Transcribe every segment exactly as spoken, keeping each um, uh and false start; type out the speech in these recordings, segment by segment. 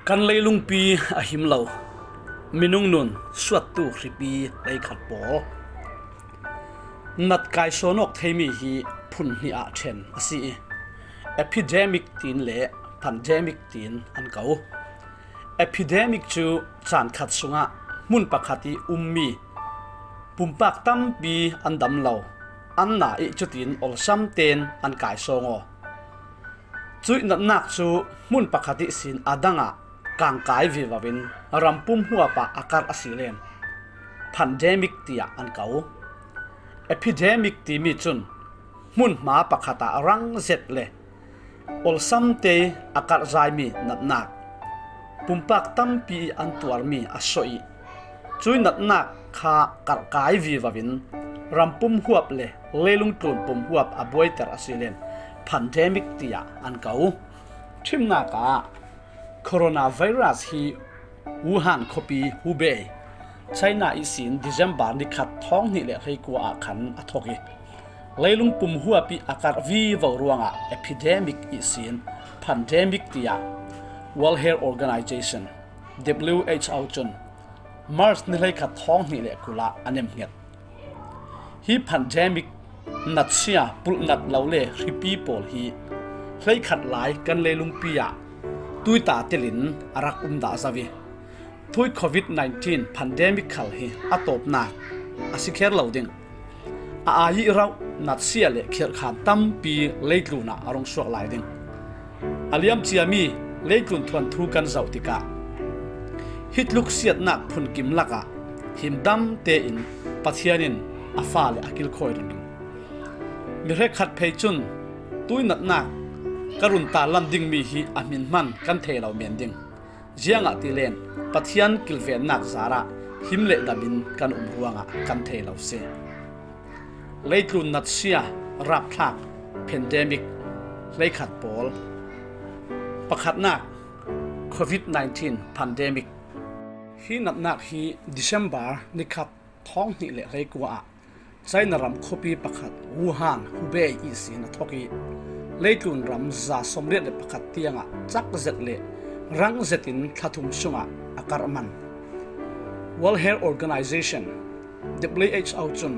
Kan leilungpi a him lo, minung nun suattu hripi leikhat pawl. Nat kaisawn awk theimi hi phun hnih ah ṭhen a si i, epidemic tiin le pandemic tiin an ko. Epidemic cu caan khat sungah hmun pakhat i ummi pumpak tampi an dam lo, an na i cutin awlsam tein an kaisawn aw. Cuih natnak cu hmun pakhat ihsin a dangah kangkai vivo in rampum huap ah a karh a si len pandemic tiah an ko. Epidemic timi cun hmunhma pakhat ah rang zet le awlsam te a karhzaimi natnak, pumpak tampi i an tuarmi a sawh i, cuih natnak kha karhkai vivo in rampum huap le leilung tlun pum huap a buaiter a si len pandemic tiah an ko. Ṭhimnak ah coronavirus hi Wuhan khuapi Hubei, China ihsin December ni khat thawng hnih le hleikua ah khan a thok i, leilung pum huap i a karh vivo ruangah epidemic ihsin pandemic tiah World Health Organization, W H O cun March ni hleikhat thawng hnih le kul ah a nemhnget. Hi pandemic natsia pulhnat lo le hripi pawl hi hleikhat lai kan leilungpi ah tuita telin a rak um dah zo i, thui covid nineteen pandemic khal hi a tawpnak a si kher lo ding. A ai i rauh natsia le khirhkhan tampi leitlun ah a rung suak lai ding. A liamciami leitlun thuanthu kan zoh tikah hi tluk siatnak phunkim lakah himdam tein Pathian in a fale a kilkhawi ringring. Mi hrekkhat phei cun tuih natnak ka run tarlan dingmi hi a hmin hman kan thei lo men ding. Ziangahtile Pathian kilvennak zarah him le dam in kan um ruangah kan thei lo si. Leitlun natsia rapthlak pandemic hleikhat pawl. Pakhatnak, covid nineteen pandemic. Hi natnak hi December ni khat thawng hnih le hleikua ah China ram khuapi pakhat Wuhan, Hubei ihsin a thok i, leitlun ram za sawmriat le pakhat tiangah cak zet le rang zetin thla thum sungah a karh man. World Health Organization, W H O cun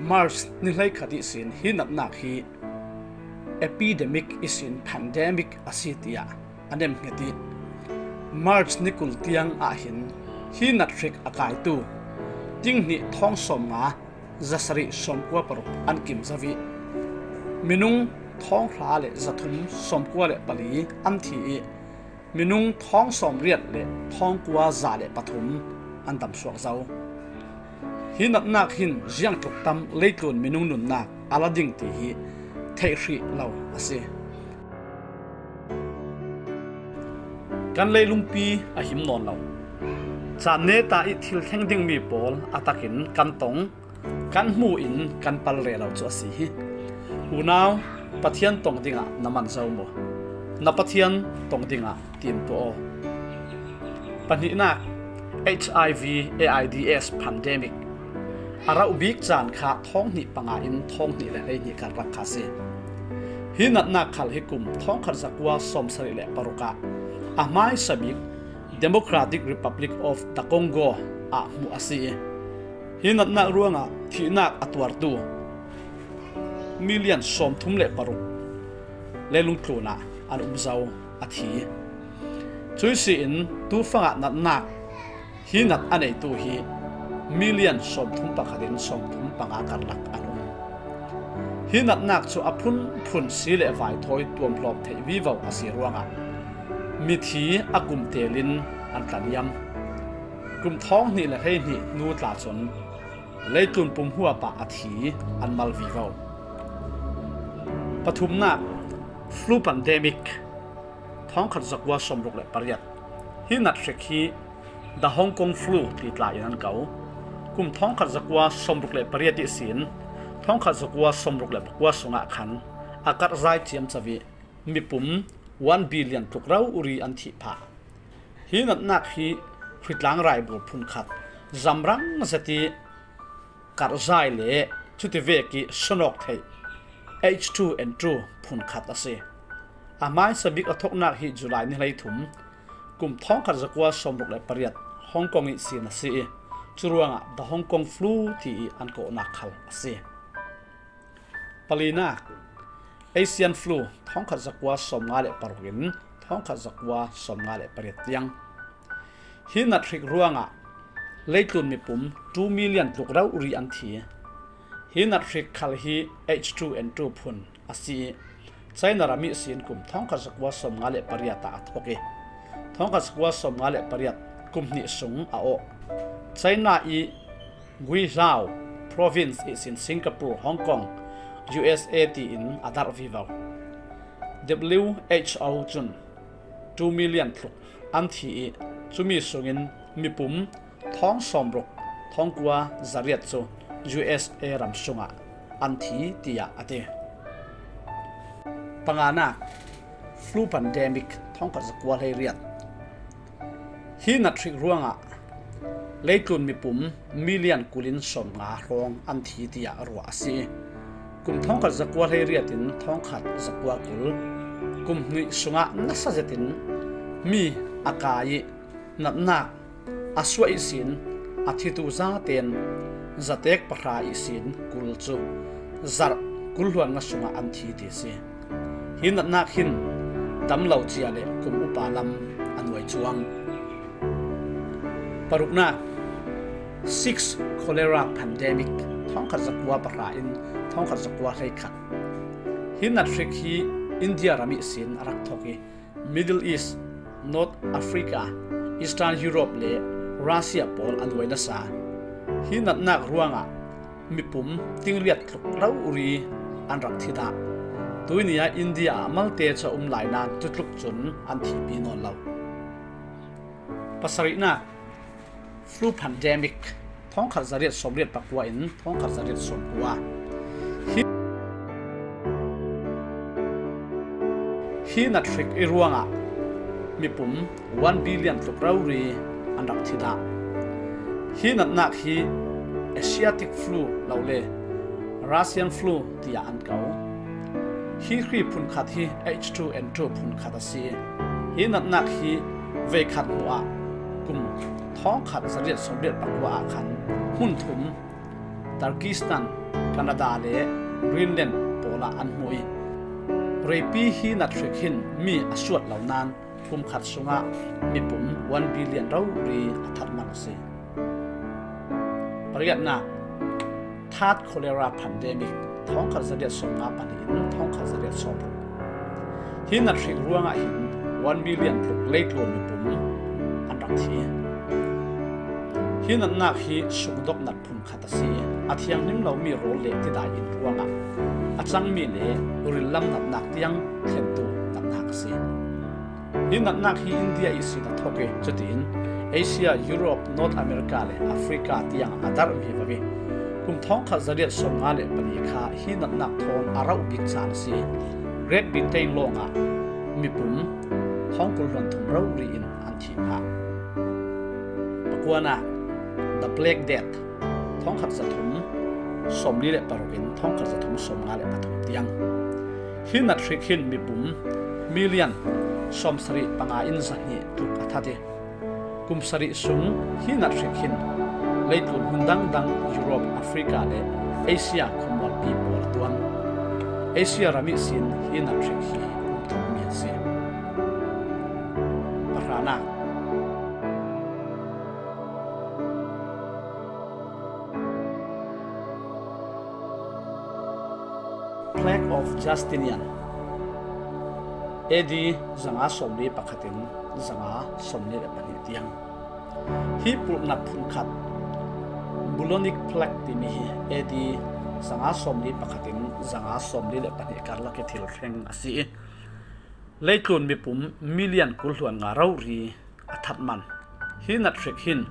March ni hleikhat ihsin hi natnak hi epidemic ihsin pandemic a si tiah a nemhnget i, March ni kul tiang ah hin hi nat hrik a kaitu ting hnih thawng sawmnga zasarih sawmkua paruk an kim zo i, minung thawng hra le zathum sawmkua le pali an thi i, minung thawng sawmriat le thawng kua za le pathum an damsuak zo. Hi natnak hin ziangtluk tam leitlun minung nunnak a la ding ti hi theih hrih lo a si. Kan leilungpi a him nawn lo. Caan neta i thil thleng dingmi pawl a takin kan tong, kan hmu in kan pal rero cu a si hi. Unau, Pathian tong dingah na man zo maw? Na Pathian tong dingah tim tuah aw. Pahnihnak, H I V AIDS pandemic. A rauh bik caan kha thawng hnih panga in thawng hnih le hleihnih karlak kha a si. Hi natnak khal hi kum thawngkhat zakua sawmsarih le paruk ah a hmaisa bik Democratic Republic of the Congo ah hmuh a si i, hi natnak ruangah thihnak a tuartu million sawmthum le paruk leilung tlunah an um zo, a thi. Cui si in tufangah natnak hi nat a neitu hi million sawmthum pakhat in sawmthum panga karlak an um. Hi natnak cu a phunphun si le vaithawi tuamhlawm theih vivo a si ruangah mithi a kum telin an tlaniam. Kum thawng hnih le hleihnih hnu tla cun leitlun pum huap ah a thi an mal vivo. Pathumnak, flu pandemic, thawngkhat zakua sawmruk le pariat. Hi nat hrik hi The Hong Kong Flu ti tla in an ko. Kum thawngkhat zakua sawmruk le pariat ihsin thawngkhat zakua sawmruk le pakua sungah khan a karhzai ciamco i, mipum one billion tluk rori an thih phah. Hi natnak hi hritlang raibur phunkhat zamrang zet i karhzai le cutivek i sonawk theih H two N two phunkhat a si. A hmaisa bik a thoknak hi July ni hleithum, Kum thawngkhat zakua sawmruk le pariat Hong Kong ihsin a si i, curuangah The Hong Kong Flu ti i an kawhnak khal a si. Palinak, Asian Flu, thawngkhat zakua sawmnga le paruk in thawngkhat zakua sawmnga le pariat tiang. Hi nathrik ruangah leitlun mipum two million tluk rori an thi. Hi nathrik khal hi H two N two phun a si i, China ram ihsin kum thawngkhat zakua sawmnga le pariat ah a thok i, thawngkhat zakua sawmnga le pariat kum hnih sung a awh. China i Guizhou province ihsin Singapore, Hong Kong, U S A tiin a darh vivo. W H O cun two million tluk an thi i, cumi sungin mipum thawng sawmruk thawngkua zariat cu U S A ram sungah an thi, tiah a ti. Panganak, flu pandemic, thawngkhat zakua hleiriat. Hi nathrik ruangah leitlun mipum million kulin sawmnga hrawng an thi, tiah ruah a si. Kum thawngkhat zakua hleiriat in thawngkhat zakua kul, kum hnih sungah nasa zetin mi a kai i, natnak a suah ihsin a thitu zaten zatek pahra ihsin kul cu zarh kul hluan nga sungah an thi, ti a si. Hi natnak hin damlo cia le kum upa lam a nuai cuang. Paruknak, six cholera pandemic, thawngkhat zakua pahra in thawngkhat zakua hleikhat. Hi nathrik hi India ram ihsin a rak thok i, Middle East, North Africa, Eastern Europe le Russia pawl a nuai nasa. Hi natnak ruangah mipum tingriat tluk rori an rak thi dah. Tuini ah India ah malte cu a um lai nain cutluk cun an thihpi nawn lo. Pasarihnak, flu pandemic, thawngkhat zariat sawmriat pakua in thawngkhat zariat sawmkua. Hi, hi nathrik i ruangah mipum one billion tluk rori an rak thi dah. Hi natnak hi Asiatic flu lo le Russian flu tiah an ko. Hi hri phunkhat hi H two N two phunkhat a si. Hi natnak hi veikhat hnu ah kum thawngkhat zariat sawmriat pakua ah khan hmun thum, Turkistan, Canada le Greenland pawl ah an hmu i, reipi hi nathrik hin mi a suat lo nain kum khat sungah mipum one billion rori a that man a si. Pariatnak, third cholera pandemic, thawngkhat zariat sawmnga pahnih in thawngkhat zariat sawmruk. Hi nathrik ruangah hin one million tluk leitlun mipum an rak thi. Hi natnak hi sungdok nat phunkhat a si. A thianghlim lomi rawl le tidai in ruangah a cangmi le rillam natnak tiang thlentu natnak a si. Hi natnak hi India ihsin a thok i, cutiin Asia, Europe, North America le Africa tiang a darh vivo i, kum thawngkhat zariat sawmnga le pali kha hi natnak thawn a rauh bik caan a si. Great Britain lawngah mipum thawngkul hluan thum rori in an thih hna. Pakuanak, The Black Death, thawngkhat zathum sawmli le paruk in thawngkhat zathum sawmnga le pathum tiang. Hi nathrik hin mipum million sawmsarih panga in zahnih tluk a that i, kum sarih sung hi nathrik hin leitlun hmun dangdang Europe, Africa le Asia khummalpi pawl a tuan. Asia ram ihsin hi nathrik hi um thokmi a si. Pahranak, Plague of Justinian, A D zanga sawmli pakhat in zanga sawmli le pahnih tiang. Hi pulhnat phunkhat Bubonic Plague timi hi A D zanga sawmli pakhat in zanga sawmli le pahnih karlak i thil thleng a si i, leitlun mipum million kul hluan nga rori a that man. Hi nathrik hin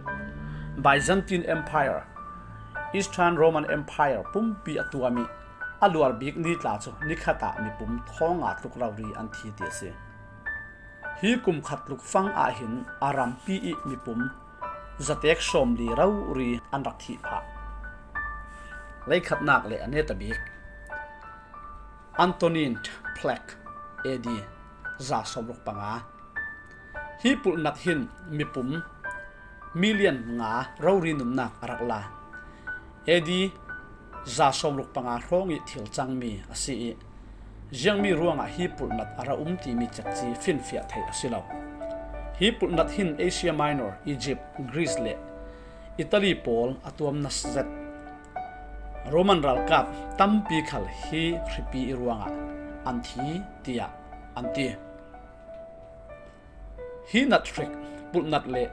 Byzantine Empire, Eastern Roman Empire pumpi a tuam i, a luar bik ni tla cu nikhat ah mipum thawng nga tluk rori an thi ti a si. Hi kum khat tluk fang ah hin a rampi i mipum zatek sawmli rori an rak thih phah. Leikhatnak le a neta bik, Antonine Plague, A D za sawmruk panga. Hi pulhnat hin mipum million nga rori nunnak a rak la. A D za sawmruk panga hrawng ih thil cangmi a si ih, ziangmi ruangah hi pulhnat a ra um timi cekci finfiah theih a si lo. Hi pulhnat hin Asia Minor, Egypt, Greece le Italy pawl a tuam nasa zet Roman ralkap tampi khal hi hripi ih ruangah an thi, tiah an ti. Hi nat hrik, pulhnat le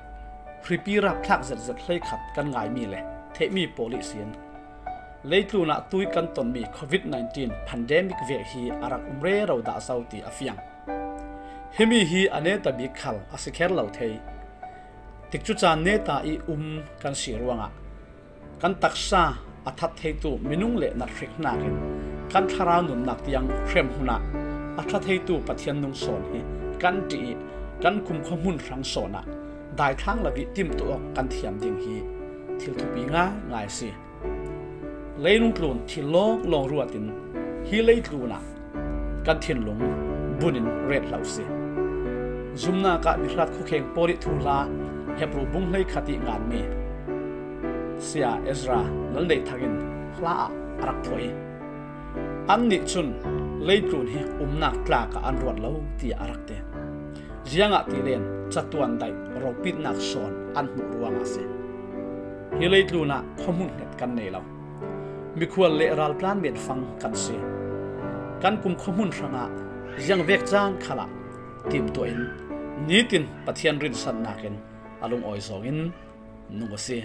hripi rapthlak zetzet hleikhat kan ngaimi le theihmi pawl ihsin leitlunah tui kan tonmi covid nineteen pandemic vek hi a rak um rero dah zo ti a fiang. Himi hi a neta bik khal a si kher lo thei. Tikcu caan neta ih um kan si ruangah kan taksa a that theitu minung le nat hrik hnakin kan thlarau nunnak tiang hremhmun ah a ṭha theitu Pathian nung sawn hi kan ṭih ih kan kumkhua hmun hrang sawn ah daithlang lo ih timtuah awk kan thiam ding hi thil thupi ngaingai a si. Leilung tlun thil lawnglawng ruatin hi leitlun ah kan thinlung bunin ret hlah uh si. Zumnak ah mihrat khuakheng pawl ih thuhla Hebru bung hleikhat ih nganmi Sia Ezra Lalneithang in hla ah a rak phuah ih, annih cun leitlun hi umnak tlak ah an ruat lo, tiah a rak ti. Ziangahtile catuan daih ropitnak sawn an hmuh ruangah a si. Hi leitlun ah khuahmun hnget kan nei lo. Mikhual le ralplan menfang kan si. Kan kumkhua hmun hrangah ziangvek caan khalah timtuah in nitin Pathian rinsannak in a lungawi zawngin nung a si.